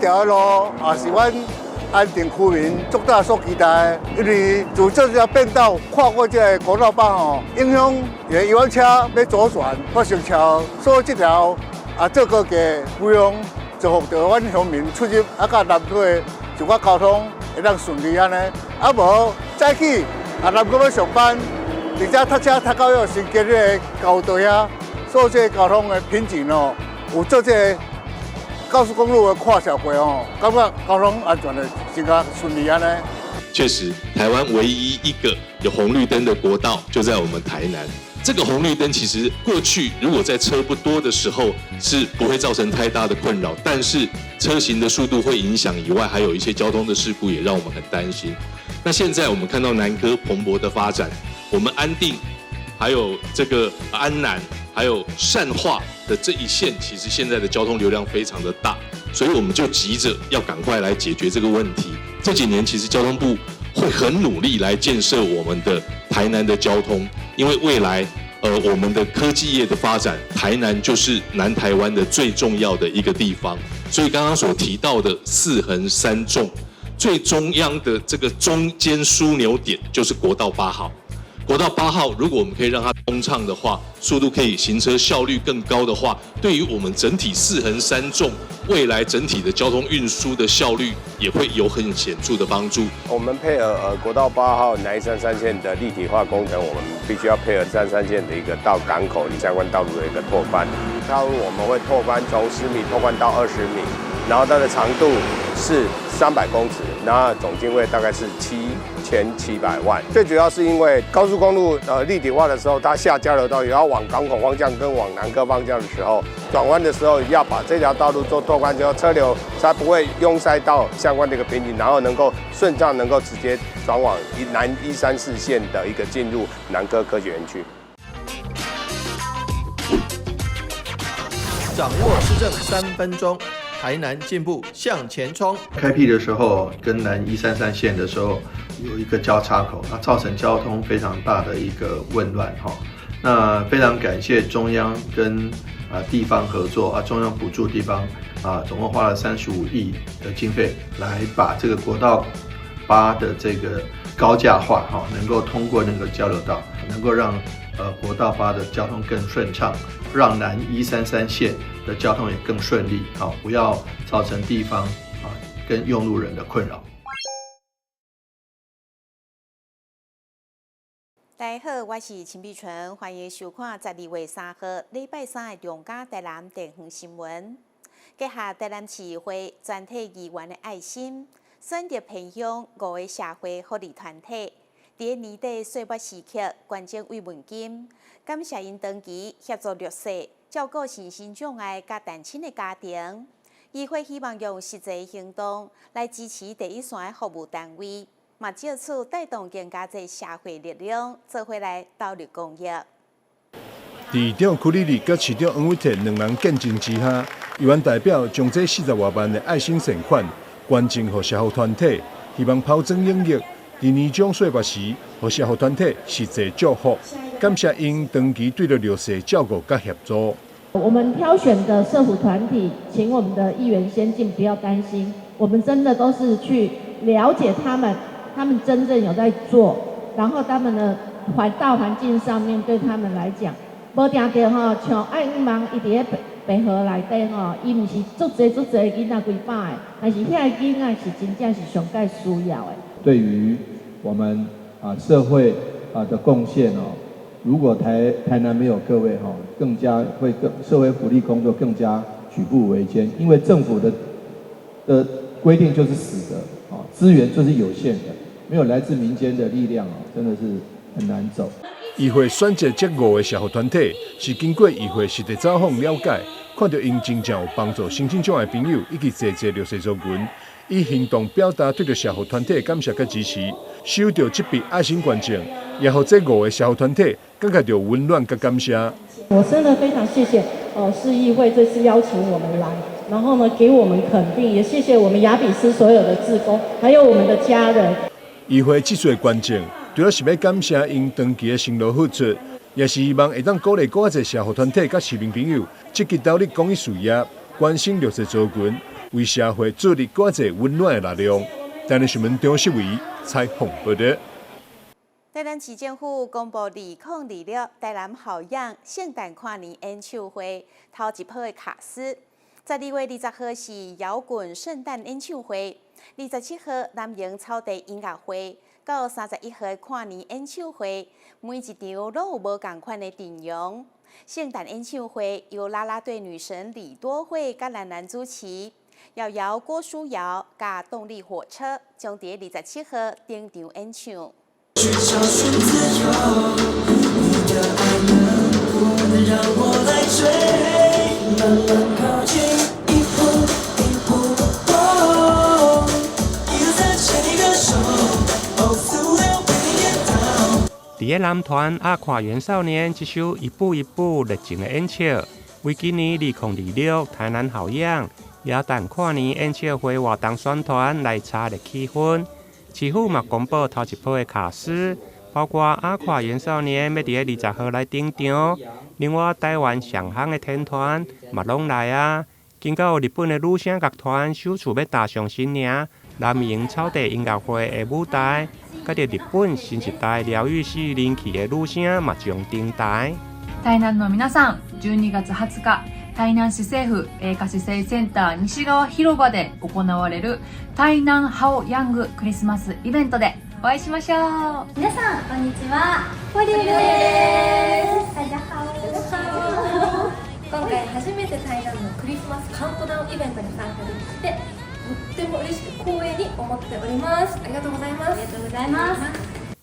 條路也是阮安定區民足早所期待的，因為自這條變道跨過這個國道八號，影響遊覽車欲左轉發生車禍，所以這條啊做高架不用造福著阮鄉民出入啊，佮南區的一寡交通會當順利按呢。啊無早起啊南區欲上班，直接塞車塞到彼個新街彼个交道遐，所以這個交通的瓶頸哦，有做這個高速公路的跨橋過哦，感覺交通安全的真較順利按呢。確實，台灣唯一一個有紅綠燈的國道就在我們台南。這個紅綠燈其實過去如果在車不多的時候是不會造成太大的困擾，但是車行的速度會影響以外，還有一些交通的事故也讓我們很擔心。那現在我們看到南科蓬勃的發展，我們安定，還有這個安南，還有善化的這一線，其實現在的交通流量非常的大，所以我們就急着要趕快來解決這個問題。這幾年其實交通部會很努力來建設我們的台南的交通，因為未來，我們的科技業的發展，台南就是南台灣的最重要的一個地方。所以剛剛所提到的四橫三縱，最中央的這個中間樞紐點就是國道八號。國道八號，如果我們可以讓它通暢的話，速度可以行車效率更高的話，對於我們整體四橫三縱未來整體的交通運輸的效率也會有很顯著的幫助。我們配合國道八號南一三三線的立體化工程，我們必須要配合三三線的一個到港口相關道路的一個拓寬。道路我們會拓寬從10米拓寬到20米，然後它的長度是300公尺，然後總經費大概是7700萬。最主要是因為高速公路立體化的時候，它下交流道也要往港口方向跟往南科方向的時候，轉彎的時候要把這條道路做拓寬之後，車流才不會擁塞到相關的一個瓶頸，然後能夠順暢能夠直接轉往南134線的一個進入南科科學園區。掌握市政3分鐘，台南進步向前衝。開闢的時候，跟南一三三線的時候有一個交叉口，那造成交通非常大的一個混亂哈。那非常感謝中央跟地方合作啊，中央補助地方啊，總共花了35億的經費來把這個國道八的這個高架化哈，能夠通過那個交流道，能夠讓國道八的交通更順暢，讓南一三三線的交通也更順利，好，不要造成地方啊跟用路人的困擾。大家好，我是陳碧純，歡迎收看12月3號禮拜三的中嘉台南地方新聞。結合台南市議會全體議員的愛心，選擇偏鄉五个社會福利團體，佇年底歲末時刻捐贈慰問金，感謝𪜶長期協助弱勢、照顧身心障礙佮單親的家庭。議會希望用實際行動來支持第一線的服務單位，嘛藉此帶動更加濟社會力量，做伙來投入公益。佇長柯立立佮市長黃偉哲兩人見證之下，議員代表將這40外萬的愛心善款捐贈予社福團體，希望拋磚引玉，佇年終歲末時，予社福團體實際祝福，感謝𪜶長期對著弱勢照顧佮協助。我們挑選的社福團體，請我們的議員先進不要擔心，我們真的都是去了解他們，他們真正有在做，然後他們的大環境上面對他們來講，無定著吼，像愛五盲伊佇咧白河內底吼，伊毋是足濟足濟囡仔幾百个，但是遐个囡仔是真正是上蓋需要的。對於我們社會的貢獻哦，如果台南沒有各位哈，更加會更社會福利工作更加舉步維艱，因為政府的規定就是死的啊，資源就是有限的，沒有來自民間的力量啊，真的是很難走。議會選擇這五个社福團體，是經過議會實地走訪了解，看著𪜶真正有幫助身心障礙朋友以及濟濟弱勢族群，以行動表達對著社福團體的感謝佮支持。收著這筆愛心捐贈，也予這五个社福團體感覺著溫暖佮感謝。我真的非常謝謝哦，市議會這次邀請我們來，然後呢給我們肯定，也謝謝我們雅比斯所有的志工，還有我們的家人。議會這次的捐贈，除了是欲感謝𪜶長期的辛勞付出，也是希望會當鼓勵閣較濟社福團體佮市民朋友積極投入公益事業，關心弱勢族群，為社會注入閣濟溫暖的力量。台南新聞張世維採訪報道。台南市政府公布2026台南好樣聖誕跨年演唱會頭一波的卡司，12月20號是搖滾聖誕演唱會，27號南瀛草地音樂會，到31號的跨年演唱會，每一場攏有無仝款的陣容。聖誕演唱會由啦啦隊女神李多慧佮蘭蘭主持，瑤瑤郭書瑤佮動力火車將佇27號登場演唱。去找尋自由，你的愛能不能讓我來追？慢慢靠近，一步一步，哦，一再牽你的手，哦，塑料被你顛倒。佇个男團阿垮元少年這首一步一步熱情的演唱，為今年2026台南好樣耶誕跨年演唱會活動宣傳來炒熱氣氛。市府嘛公布頭一波的卡司，包括阿垮元少年欲佇个20號來登場，另外台灣上紅的天團嘛攏來啊。今到日本的女聲樂團首次欲踏上新娘南瀛草地音樂會的舞台，佮著日本新一代療癒系人氣的女聲嘛將登台。台南の皆さん、12月20日、台南市政府栄華市政センター西側広場で行われる台南ハオヤングクリスマスイベントでお会いしましょう。皆さんこんにちは、ポリルです。大家好。今回初めて台南のクリスマスカウントダウンイベントに参加できてとっても嬉しく光栄に思っております。ありがとうございます。ありがとうございます。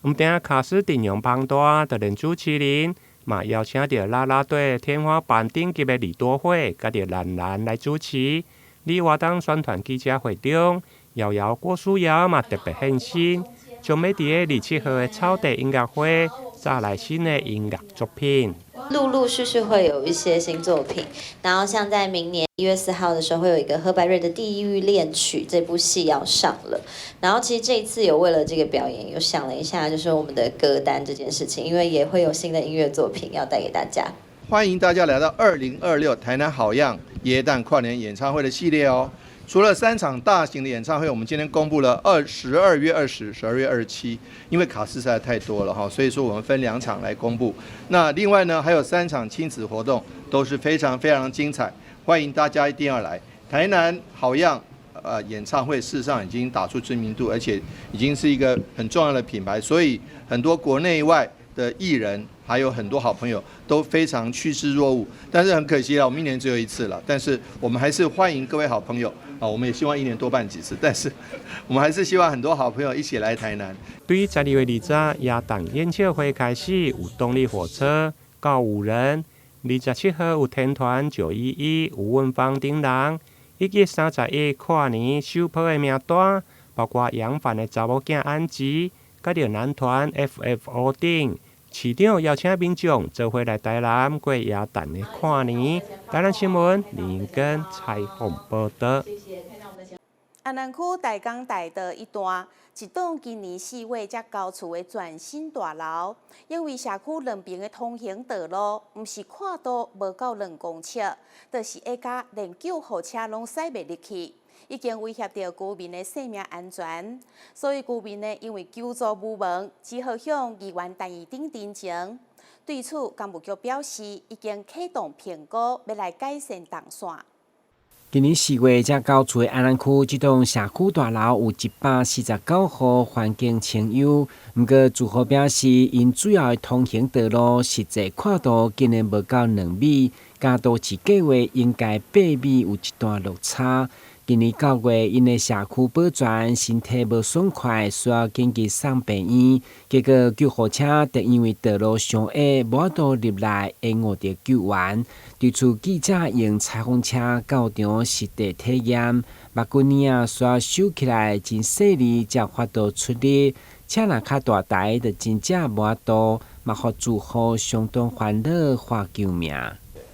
毋但卡司陣容龐大，就連主持人嘛邀請著啦啦隊天花板頂級的李多慧，佮著蘭蘭來主持。佇活動宣傳記者會中，瑤瑤郭書瑤嘛特別現身，將欲佇个27號的草地音樂會帶來新的音樂作品。陸陸續續會有一些新作品，然後像在明年1月4號的時候，會有一個何百瑞的《地獄戀曲》這部戲要上了。然後其實這一次有為了這個表演，有想了一下，就是我們的歌單這件事情，因為也會有新的音樂作品要帶給大家。歡迎大家來到2026台南好樣耶誕跨年演唱會的系列哦。除了三場大型的演唱會，我們今天公布了12月20、12月27，因為卡司實在太多了哈，所以說我們分兩場來公布。那另外呢，還有三場親子活動，都是非常非常精彩，歡迎大家一定要來台南好樣演唱會。事實上已經打出知名度，而且已經是一個很重要的品牌，所以很多國內外的藝人，還有很多好朋友都非常趨之若鶩，但是很可惜啦，我們一年只有一次了。但是我們還是歡迎各位好朋友啊，我們也希望一年多辦幾次，但是我們還是希望很多好朋友一起來台南。對12月20耶誕演唱會開始，有動力火車告五人；27號有天團911吳汶芳等人，以及31跨年首波的名單，包括楊凡的查某囝安吉，佮著男團 FFO 等。市長邀請民眾做伙來台南過耶誕的跨年。台南新聞林根採訪報道。安南區大港大道一段，一棟今年4月才交厝的全新大樓，因為社區兩邊的通行道路，毋是闊度無夠2公尺，就是矮甲連救護車攏駛袂入去，已經威脅著居民的生命安全。所以居民呢，因為求助無門，只好向議員陳義鼎陳情。對此，工務局表示已經啟動評估，欲來改善動線。今年4月才交厝的安南區這棟社區大樓有149戶，環境清幽。毋過住戶表示，𪜶主要的通行道路實際闊度竟然無夠2米，佮都市計劃應該8米有一段落差。今年9月，𪜶的社區保全身體無爽快，需要緊急送病院，結果救護車就因為道路傷狹，無法度入來，延誤著救援。對此，記者用採訪車到場實地體驗，目棍仔需要收起來真細膩，才有法度出入。車若較大台，就真正無法度，嘛予住戶相當煩惱，喊救命。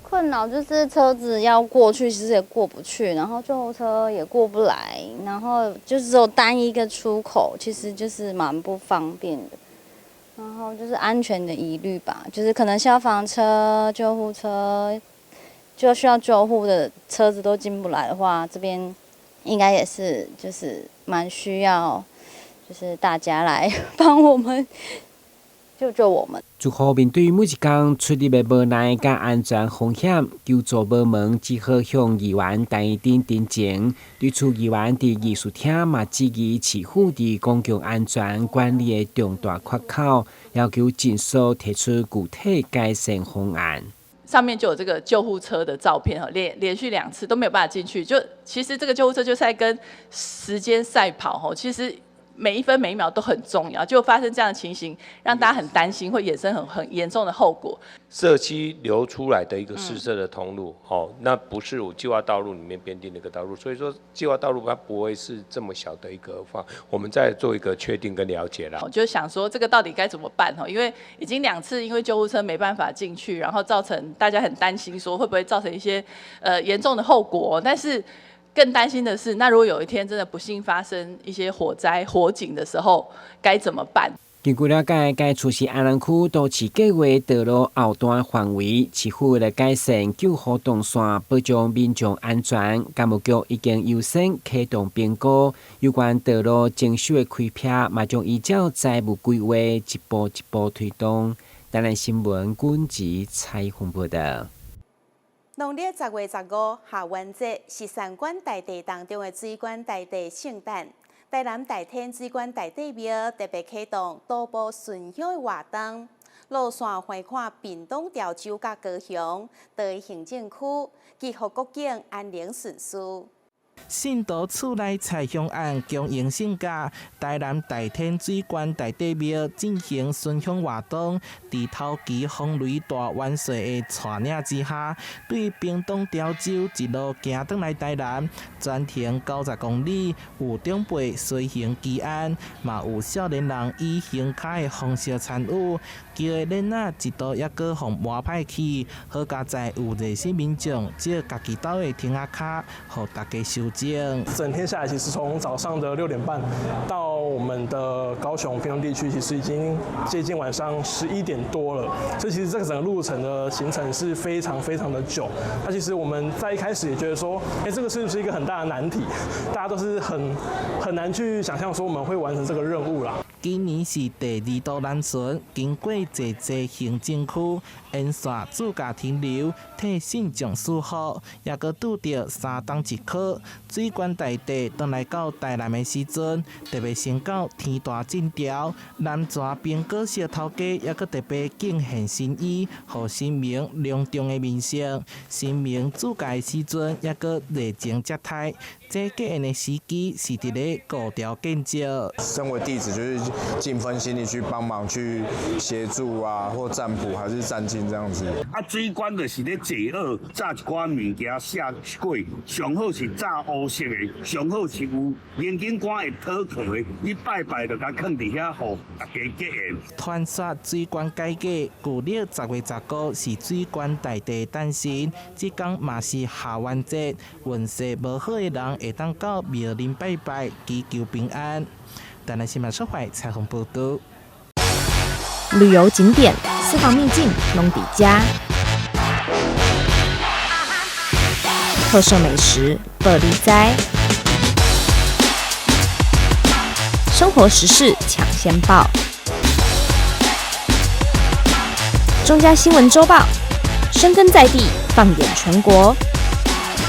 困擾就是車子要過去，其實也過不去，然後救護車也過不來，然後就只有單一個出口，其實就是蠻不方便的。然後就是安全的疑慮吧，就是可能消防車、救護車就需要救護的車子都進不來的話，這邊應該也是就是蠻需要，就是大家來幫我們救救我們。住戶面對每一工出入的無奈佮安全風險，求助無門，只好向議員陳怡貞陳情。對此，議員佇議事廳嘛質疑市府佇公共安全管理的重大缺口，要求盡速提出具體改善方案。上面就有這個救護車的照片哈，連續2次都沒有辦法進去，就其實這個救護車就是在跟時間賽跑吼，其實每一分每一秒都很重要，就發生這樣的情形，讓大家很擔心，會衍生很嚴重的後果。社區留出來的一個私設的通路，哦，那不是我計劃道路裡面編定的一個道路，所以說計劃道路它不會是這麼小的一個方，我們再做一個確定跟了解啦。我就想說這個到底該怎麼辦？因為已經2次因為救護車沒辦法進去，然後造成大家很擔心，說會不會造成一些嚴重的後果？但是更擔心的是，那如果有一天真的不幸發生一些火災、火警的時候，該怎麼辦？根據了解，該處是安南區都市計劃道路後段範圍，市府為了改善救護動線，保障民眾安全，工務局已經優先啟動評估有關道路徵收的開闢，嘛將依照財務規劃一步一步推動。台南新聞君子採訪報道。農曆10月15下元節是善觀大帝當中的水官大帝聖誕。台南大天水官大帝廟特別啟動徒步巡香的活動，路線橫跨屏東、潮州佮高雄，到行政區，祈福國境安寧順遂。信徒厝內採香案恭迎聖駕，台南大天水官大帝廟進行巡香活動。佇頭旗風雷大元帥的帶領之下，對屏東潮州一路行轉來台南，全程90公里，有長輩隨行祈安，嘛有少年人以行跤的方式參與。轎的鏈仔一度猶閣予磨歹去，好佳哉有熱心民眾借家己兜的亭仔跤，予大家修整。整天下來，其實從早上的6點半到我們的高雄屏東地區，其實已經接近晚上11點多了。所以其實這個整個路程的行程是非常非常的久。那其實我們在一開始也覺得說，哎，這個是不是一個很大的難題？大家都是很難去想象說我們會完成這個任務啦。今年是第二度南巡，經過濟濟行政區，沿線駐駕停留，替信眾賜福，也閣拄著三冬一晡，水官大帝轉來到台南的時陣，特別先到天大鎮潮，南泉蘋果石頭家也閣特別敬獻新衣，予神明隆重的面色。神明駐駕的時陣，也閣熱情接待。這結緣的時機是佇咧高調建設。身為弟子，就是盡份心力去幫忙、去協助啊，或占卜還是占經這樣子。啊，水官就是咧坐臥，炸一寡物件寫過，上好是炸烏色的，上好是有眼鏡官會討客的，你拜拜就共囥佇遐，予大家結緣。傳說水官改革，舊曆10月15是水官大帝誕辰，這工嘛是下元節，運勢無好的人會當到廟裡拜拜，祈求平安。台南新聞社會採訪報道。旅遊景點、私房秘境攏佇遮，特色美食報你知，生活時事搶先報，中嘉新聞週報，深耕在地，放眼全國，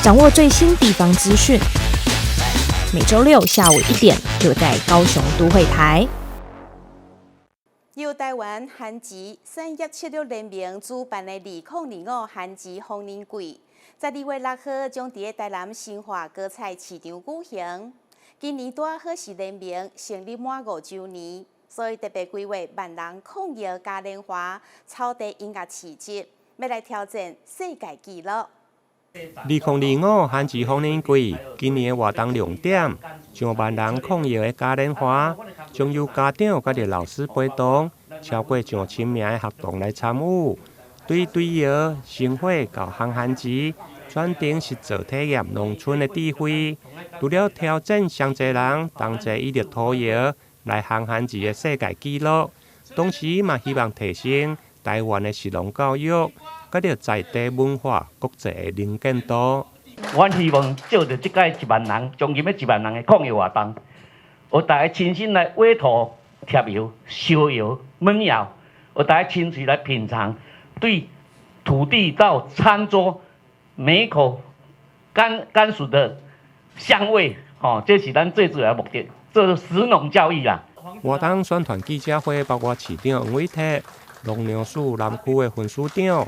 掌握最新地方資訊。每週六下午1點，就在高雄都會台。由台灣番薯產業策略聯盟主辦的2025番薯豐年季，12月6號將佇台南新化果菜市場舉行。今年拄好是聯盟成立滿5週年，所以特別規劃萬人抗疫嘉年華草地音樂市集，欲來挑戰世界紀錄。2025番薯豐年季，今年的活動亮點，上萬人抗疫的嘉年華，將由家長佮著老師陪同，超過上千名的學童來參與。對堆窯、生火到烘番薯，全程實做體驗農村的智慧。除了挑戰上濟人同齊倚著土窯來烘番薯的世界紀錄，同時嘛希望提升台灣的食農教育，佮著在地文化國際的能見度。阮希望借著這擺一萬人，將近欲一萬人的抗疫活動，予大家親身來挖土、貼窯、燒窯、燜窯，予大家親自來品嘗，對土地到餐桌每一口甘甘薯的香味，吼，這是咱最主要的目的，做食農教育啦。活動宣傳記者會包括市長黃偉哲、農糧署南區的分署長，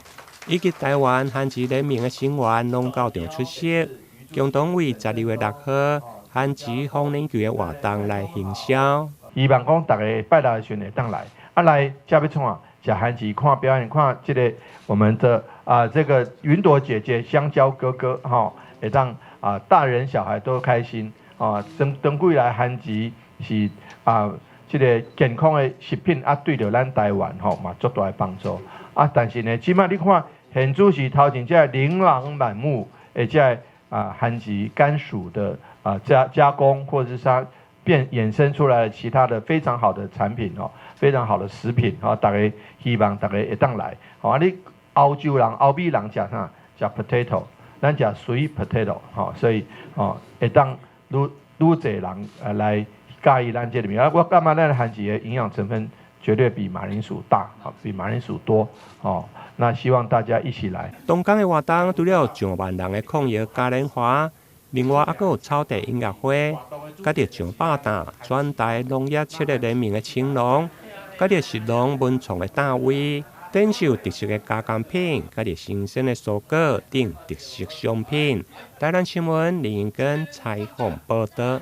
以及臺灣番薯聯盟的成員攏到場出席，共同為12月6號番薯豐年祭的活動來行銷。希望講逐家拜六的時陣會當來，啊來食欲創啊？食番薯看表演，看這个我們的啊這個雲朵姐姐、香蕉哥哥，吼，會當啊大人小孩都開心，啊，長長久以來番薯是啊這个健康的食品啊，對著咱臺灣吼嘛足大的幫助。啊，但是呢，這擺你看，現主時頭前這个琳琅滿目的這个啊番薯甘薯的啊加加工，或者是啥變衍生出來的其他的非常好的產品哦，非常好的食品哦，逐家希望逐家會當來。吼啊，你歐洲人、歐美人食啥？食 potato，咱食 sweet potato，吼，所以吼會當愈愈濟人來佮意咱這个物啊，我感覺咱的番薯的營養成分絕對比馬鈴薯大，比馬鈴薯多，哦。那希望大家一起來。當天的活動除了上萬人的抗疫嘉年華，另外猶閣有草地音樂會，佮著上百擔全台農業七个聯盟的青農，佮著食農文創的單位，展售特色的加工品，佮著新鮮的蔬果等特色商品。台南新聞林英根採訪報導。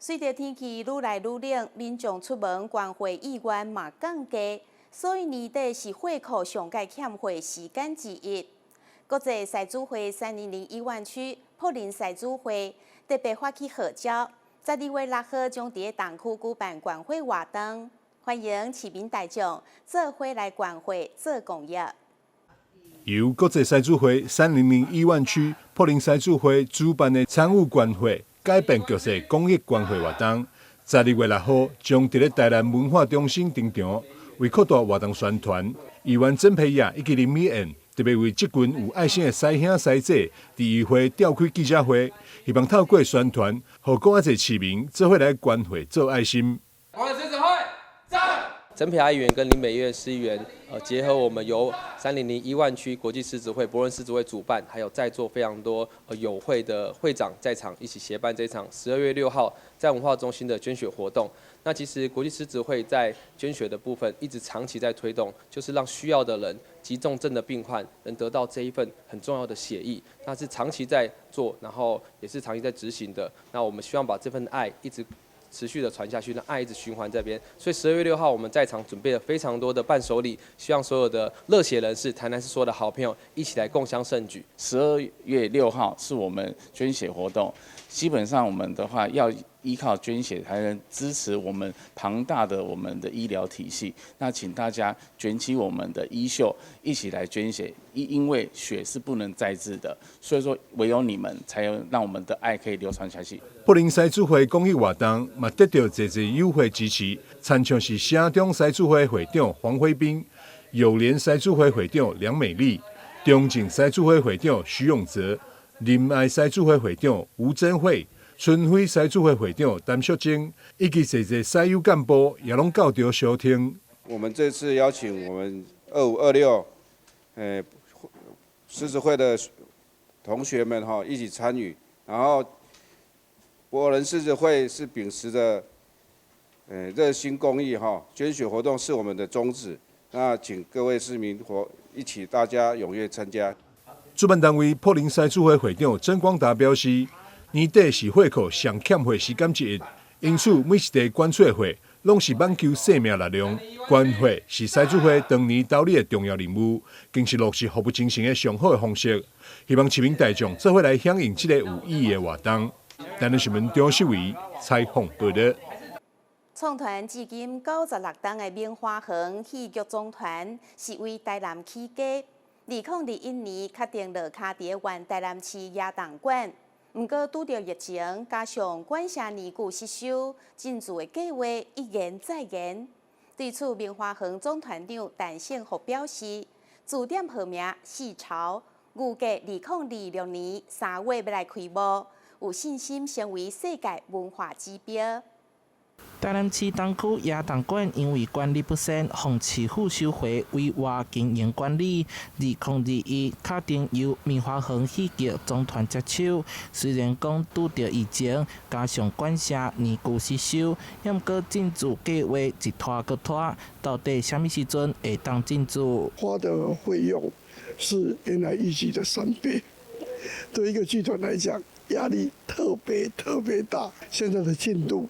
隨著天氣愈來愈冷，民眾出門捐血意願嘛降低，所以年底是血庫上蓋欠血時間之一。國際獅子會3001灣區柏林獅子會特別發起號召，12月6號將佇東區舉辦捐血活動，歡迎市民大眾做伙來捐血做公益。由國際獅子會3001灣區柏林獅子會主辦的參與捐血改變局勢公益捐血活動，12月6號將佇咧台南文化中心登場，為擴大活動宣傳，議員曾培亞以及林美燕特別為這群有愛心的師兄師姐，佇議會召開記者會，希望透過宣傳，予閣較濟市民做伙來捐血做愛心。曾培亞議員跟林美燕市議員，結合我們由3001萬區國際獅子會、柏林獅子會主辦，還有在座非常多友會的會長在場，一起協辦這場12月6號在文化中心的捐血活動。那其實國際獅子會在捐血的部分一直長期在推動，就是讓需要的人、急重症的病患能得到這一份很重要的血液。那是長期在做，然後也是長期在執行的。那我們希望把這份愛一直持續的傳下去，讓愛一直循環這邊。所以12月6號我們在場準備了非常多的伴手禮，希望所有的熱血人士、台南市所有的好朋友一起來共襄盛舉。 12月6號是我們捐血活動，基本上我們的話要依靠捐血才能支持我們龐大的我們的醫療體系。那請大家捲起我們的衣袖，一起來捐血。因為血是不能再製的，所以說唯有你們才有讓我們的愛可以流傳下去。柏林獅子會公益活動嘛得到濟濟友會支持，親像是城中獅子會會長黃輝斌、友聯獅子會會長梁美麗、中正獅子會會長徐永澤、仁愛獅子會會長吳珍惠、春暉獅子會會長陳淑貞，以及濟濟獅友幹部也攏到場相挺。我們這次邀請我們25、26，獅子會的同學們哈一起參與，然後柏林獅子會是秉持著，熱心公益哈，捐血活動是我們的宗旨。那請各位市民伙一起大家踴躍參加。主辦單位柏林獅子會會長曾光達表示，年底是血庫上欠血時間之一，因此每一滴捐出的血，攏是挽救生命力量。捐血是獅子會當年兜裡的重要任務，更是落實服務精神的上好的方式。希望市民大眾做伙來響應這個有意義的活動。台南新聞張秀維採訪報導。創團至今96冬的明華園戲劇總團是為台南起家。2021年確定落跤佇原台南市亞東館，毋過拄著疫情，加上館舍年久失修，進駐的計劃一延再延。對此，明華園總團長陳勝福表示，駐點號名戲巢，預計2026年3月欲來開幕，有信心成為世界文化指標。台南市東區亞東館因為管理不善，予市府收回委外經營管理。2021確定由明華園戲劇總團接手。雖然講拄著疫情，加上館舍年久失修，毋過進駐計劃一拖閣拖，到底啥物時陣會當進駐？花的費用是原來預計的3倍，對一個劇團來講，壓力特別特別大。現在的進度，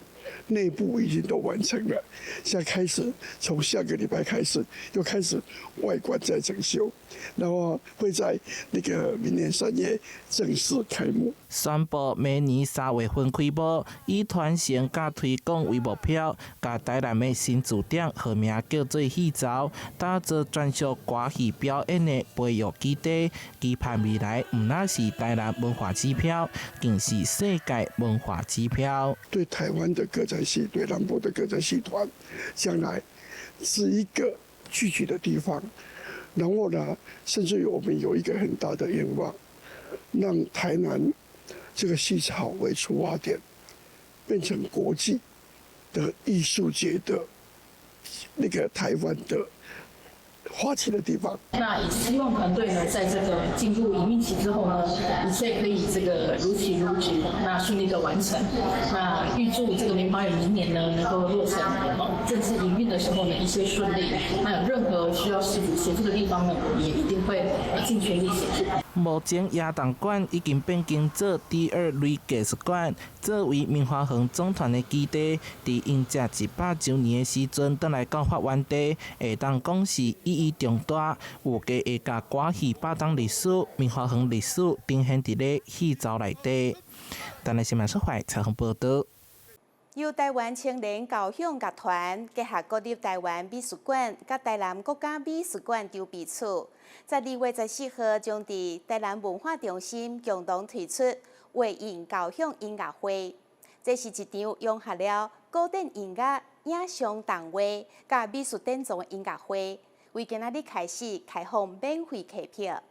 內部已經都完成了，現在開始從下個禮拜開始又開始外觀在整修，然後會在那個明年3月正式開幕。宣布明年3月份開幕，以傳承佮推廣為目標，共台南的新駐點號名叫做戲巢，打造專屬歌戲表演的培育基地，期盼未來毋但是台南文化指標，更是世界文化指標。對台灣的歌仔戲，對南部的歌仔戲團，將來是一個聚集的地方。然後呢，甚至於我們有一個很大的願望，讓台南這個戲巢為出發點，變成國際的藝術節的那個台灣的發起的地方。那也希望團隊呢，在這個進入營運期之後呢，一切可以這個如期如質，那順利的完成。那預祝這個明華園明年呢，能夠落成，正式營運的時候呢，一切順利。那有任何需要市府協助的地方呢，我們也一定會盡全力協助。目前亞東館已經變更做第二類藝術館，作為明華園總團的基地，佇迎接100週年的時陣，轉來到發源地，會當講是意義重大。預計會共歌戲百檔歷史、明華園歷史呈現佇咧戲巢內底。台南新聞出發採訪報導。由臺灣青年交響樂團結合國立臺灣美術館佮台南國家美術館籌備處，12月14號將佇台南文化中心共同推出畫印交響音樂會。這是一場融合了古典音樂、影像動畫佮美術典藏的音樂會，為今仔日開始開放免費客票。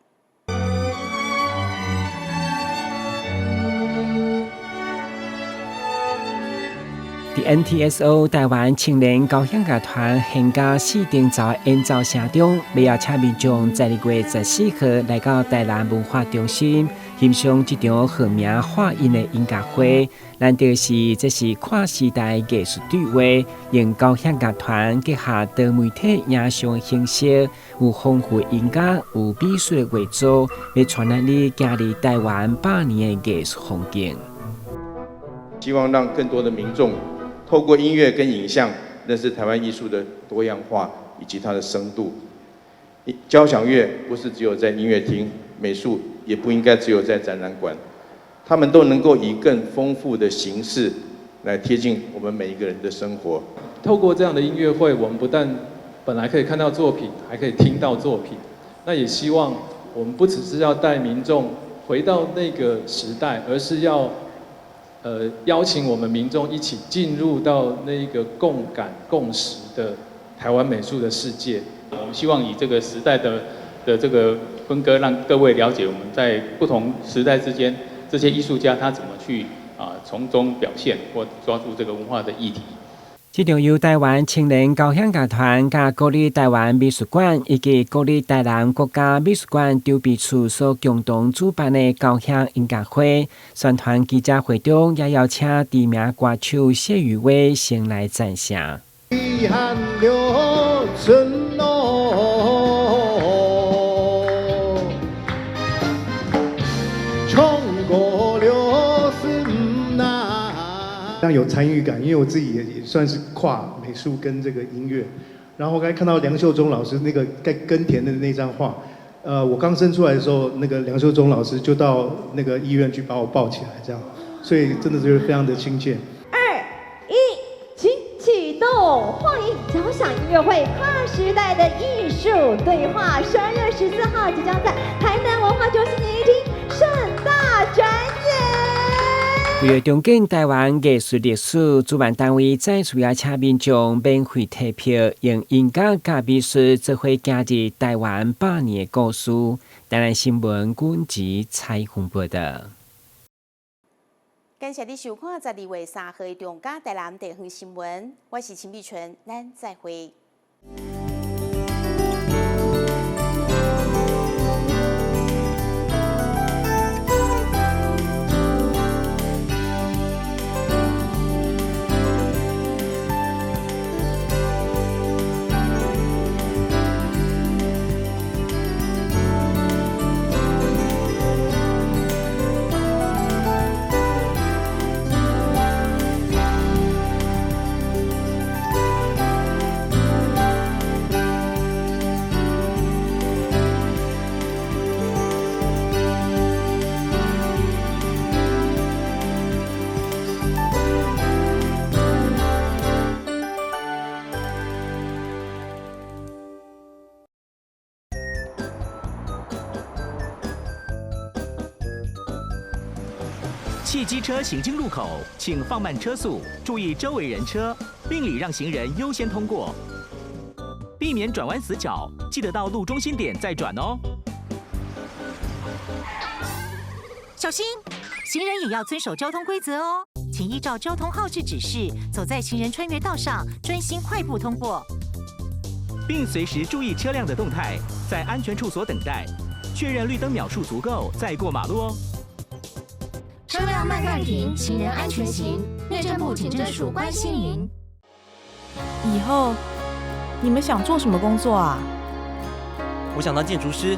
佇 NTSO 臺灣青年交響樂團現家四重奏演奏聲中，欲邀請民眾12月14號來到台南文化中心欣賞這場號名畫印的音樂會。難得是，這是跨時代藝術對話，用交響樂團結合多媒體影像形式，有豐富音樂、有美術的畫作，欲帶領你行入臺灣百年的藝術風景。希望讓更多的民眾透過音樂跟影像，認識臺灣藝術的多樣化以及它的深度。交響樂不是只有在音樂廳，美術也不應該只有在展覽館，他們都能夠以更豐富的形式來貼近我們每一個人的生活。透過這樣的音樂會，我們不但本來可以看到作品，還可以聽到作品。那也希望我們不只是要帶民眾回到那個時代，而是要邀請我們民眾一起進入到那個共感共識的台灣美術的世界。我們希望以這個時代的這個分割，讓各位了解我們在不同時代之間，這些藝術家他怎麼去從中表現或抓住這個文化的議題。這場由臺灣青年交響樂團、佮國立臺灣美術館以及國立台南國家美術館籌備處所共同主辦的交響音樂會，宣傳記者會中也邀請知名歌手謝雨薇先來讚聲。遺憾留存咯，衝過了心難。非常有參與感，因為我自己也算是跨美術跟這個音樂。然後我剛才看到梁秀中老師那個在耕田的那張畫，我剛生出來的時候，那個梁秀中老師就到那個醫院去把我抱起來，這樣，所以真的就是非常的親切。2、1，請啟動！歡迎交響音樂會跨時代的藝術對話，12月14號即將在台南文化中心演藝廳盛大展演。為了重建臺灣藝術歷史，主辦單位再次邀請民眾免費提票，用音樂佮美術做伙行入臺灣百年的故事。台南新聞軍籍采訪報道。感謝你收看12月3號的中嘉台南地方新聞，我是陳美春，咱再會。汽機車行經路口，請放慢車速，注意周圍人車，並禮讓行人優先通過，避免轉彎死角，記得到路中心點再轉哦。小心，行人也要遵守交通規則哦，請依照交通號誌指示，走在行人穿越道上，專心快步通過，並隨時注意車輛的動態，在安全處所等待，確認綠燈秒數足夠再過馬路哦。車輛慢慢停，行人安全行。內政部警政署關心您。以後你們想做什麼工作啊？我想當建築師，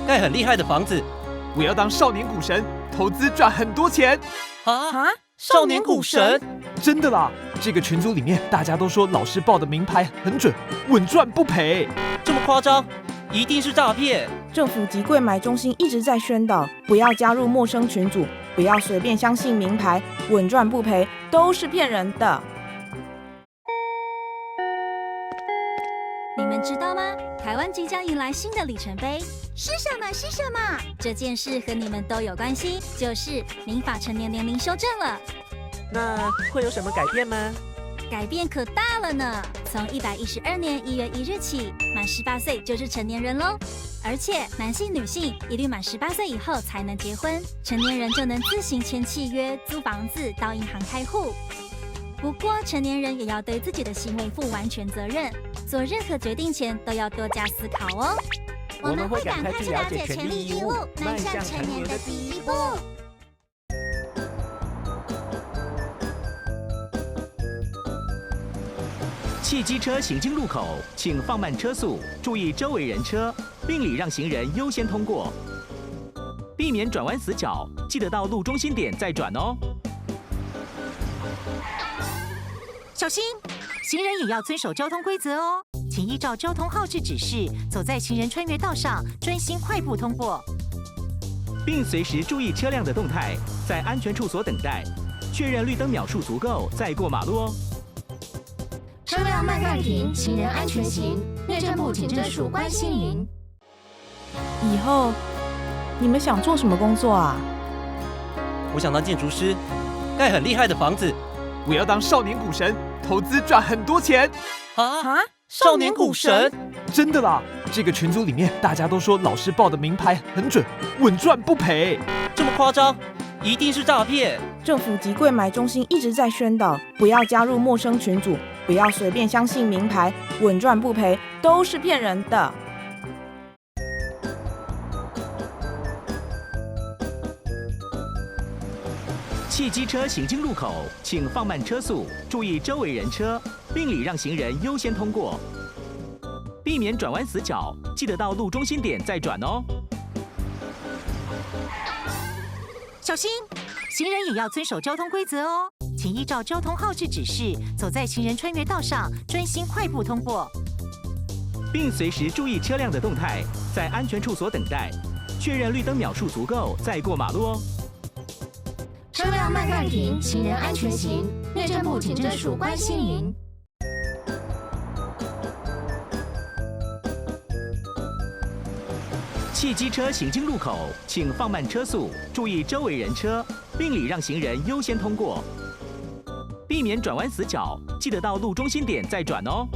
蓋很厲害的房子。我要當少年股神，投資賺很多錢。啊！少年股神？真的啦！這個群組裡面大家都說老師報的明牌很準，穩賺不賠。這麼誇張？一定是詐騙！政府及櫃買中心一直在宣導，不要加入陌生群組，不要隨便相信明牌，穩賺不賠都是騙人的。你們知道嗎？台灣即將迎來新的里程碑，是什麼？是什麼？這件事和你們都有關係，就是民法成年年齡修正了。那會有什麼改變嗎？改變可大了呢！從112年1月1日起，滿18歲就是成年人嘍。而且男性、女性一律滿18歲以後才能結婚，成年人就能自行簽契約、租房子、到銀行開戶。不過，成年人也要對自己的行為負完全責任，做任何決定前都要多加思考哦。我們會趕快去了解權利義務，邁向成年的第一步。汽機車行經路口，請放慢車速，注意周圍人車，並禮讓行人優先通過，避免轉彎死角，記得到路中心點再轉哦。小心，行人也要遵守交通規則哦，請依照交通號誌指示，走在行人穿越道上，專心快步通過，並隨時注意車輛的動態，在安全處所等待，確認綠燈秒數足夠再過馬路哦。車輛慢慢停，行人安全行。內政部警政署關心您。以後你們想做什麼工作啊？我想當建築師，蓋很厲害的房子。我要當少年股神，投資賺很多錢。啊！少年股神？真的啦！這個群組裡面大家都說老師報的明牌很準，穩賺不賠。這麼誇張？一定是詐騙！政府及櫃買中心一直在宣導，不要加入陌生群組，不要隨便相信明牌，穩賺不賠都是騙人的。汽機車行經路口，請放慢車速，注意周圍人車，並禮讓行人優先通過，避免轉彎死角，記得到路中心點再轉哦。小心，行人也要遵守交通規則哦，請依照交通號誌指示，走在行人穿越道上，專心快步通過，並隨時注意車輛的動態，在安全處所等待，確認綠燈秒數足夠再過馬路哦。車輛慢慢停，行人安全行。內政部警政署關心您。汽機車行經路口，請放慢車速，注意周圍人車，並禮讓行人優先通過，避免轉彎死角，記得到路中心點再轉哦。